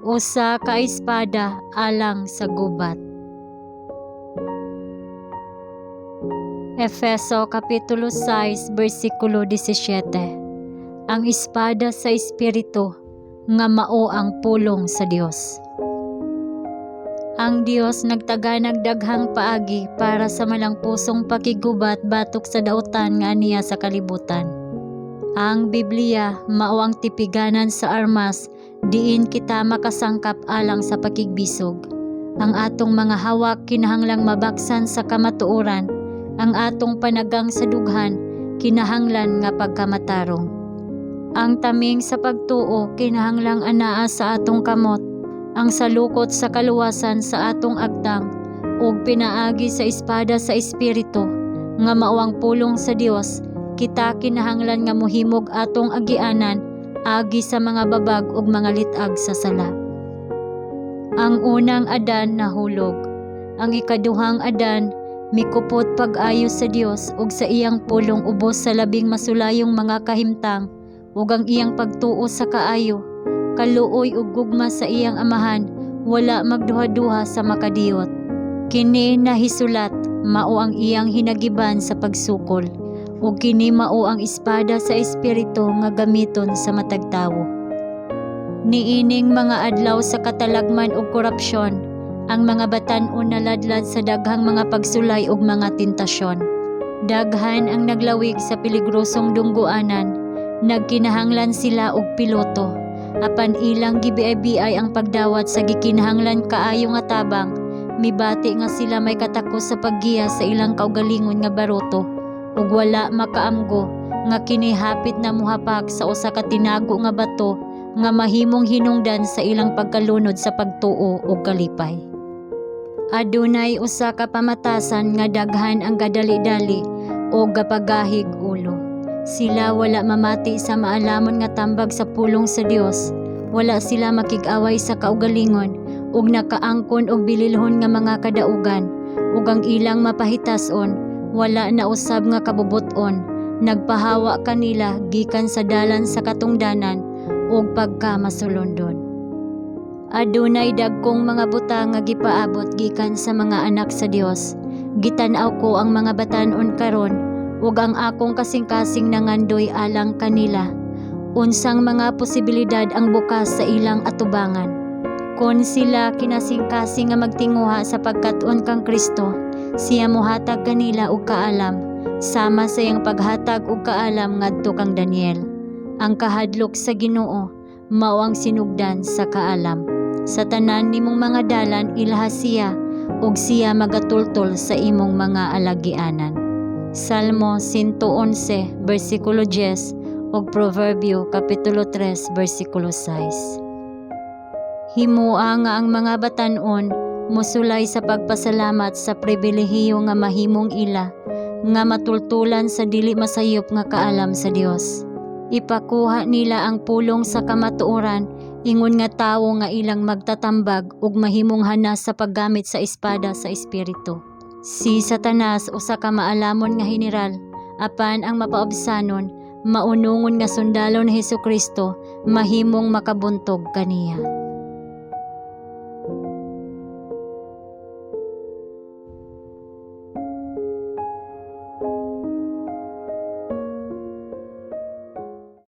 Usa ka espada alang sa gubat. Efeso Kapitulo 6 bersikulo 17. Ang espada sa Espiritu nga mao ang pulong sa Dios. Ang Dios nagtaganag daghang paagi para sa malangpusong pakiggubat batok sa dautan nga aniya sa kalibutan. Ang Biblia mao ang tipiganan sa armas diin kita makasangkap alang sa pakigbisog. Ang atong mga hawak kinahanglang mabaksan sa kamatuoran, ang atong panagang sa dughan kinahanglan nga pagkamatarong. Ang taming sa pagtuo kinahanglang anaa sa atong kamot, ang salukot sa kaluwasan sa atong agtang, ug pinaagi sa espada sa Espiritu nga mao ang pulong sa Dios, kita kinahanglan nga mohimog atong agianan agi sa mga babag ug mga lit-ag sa sala. Ang unang Adan nahulog. Ang ikaduhang Adan mikupot pag-ayo sa Dios ug sa iyang pulong ubos sa labing masulayong mga kahimtang, ug ang iyang pagtuo sa kaayo, kaluoy ug gugma sa iyang Amahan wala magduha-duha sa makadiyot. Kini nahisulat mao ang iyang hinagiban sa pagsukol, ug kini mao ang espada sa Espiritu nga gamiton sa matag tawo. Niining mga adlaw sa katalagman ug korupsyon, ang mga batan-on naladlad sa daghang mga pagsulay ug mga tentasyon. Daghan ang naglawig sa peligrosong dunggoanan, nagkinahanglan sila og piloto. Apan ilang gibiay-biay ang pagdawat sa gikinahanglan kaayo nga tabang, mibati nga sila may katakos sa paggiya sa ilang kaugalingon nga baroto, ug wala makaamgo nga kini hapit na mohapak sa usa ka tinago nga bato nga mahimong hinungdan sa ilang pagkalunod sa pagtuo ug kalipay. Adunay usa ka pamatasan nga daghan ang gadali-dali o gapagahig ulo. Sila wala mamati sa maalamon nga tambag sa pulong sa Dios. Wala sila makig-away sa kaugalingon ug nakaangkon og bililhon nga mga kadaugan, ug ang ilang mapahitason wala na usab nga kabubut-on nagpahawa kanila gikan sa dalan sa katungdanan ug pagkamasulondon. Adunay dagkong mga butang nga gipaabot gikan sa mga anak sa Dios. Gitan-aw ko ang mga batan-on karon ug ang akong kasing-kasing nangandoy alang kanila. Unsang mga posibilidad ang bukas sa ilang atubangan? Kon sila kinasing-kasing nga magtinguha sa pagkat-on kang Kristo, siya mohatag kanila og kaalam, sama sa iyang paghatag og kaalam ngadto kang Daniel. Ang kahadlok sa Ginoo mao ang sinugdan sa kaalam. Sa tanan nimong mga dalan ilaha siya, ug siya magatultol sa imong mga alagianan. Salmo 111 bersikulo 10 ug Proverbio kapitulo 3 bersikulo 6. Himoa nga ang mga batan-on mosulay sa pagpasalamat sa pribilehiyo nga mahimong ila nga matultulan sa dili masayop nga kaalam sa Dios. Ipakuha nila ang pulong sa kamatuoran ingon nga tawo nga ilang magtatambag ug mahimong hanas sa paggamit sa espada sa Espiritu. Si Satanas usa ka maalamon nga heneral, apan ang mapaobsanon, maunungon nga sundalo ni Hesukristo mahimong makabuntog kaniya.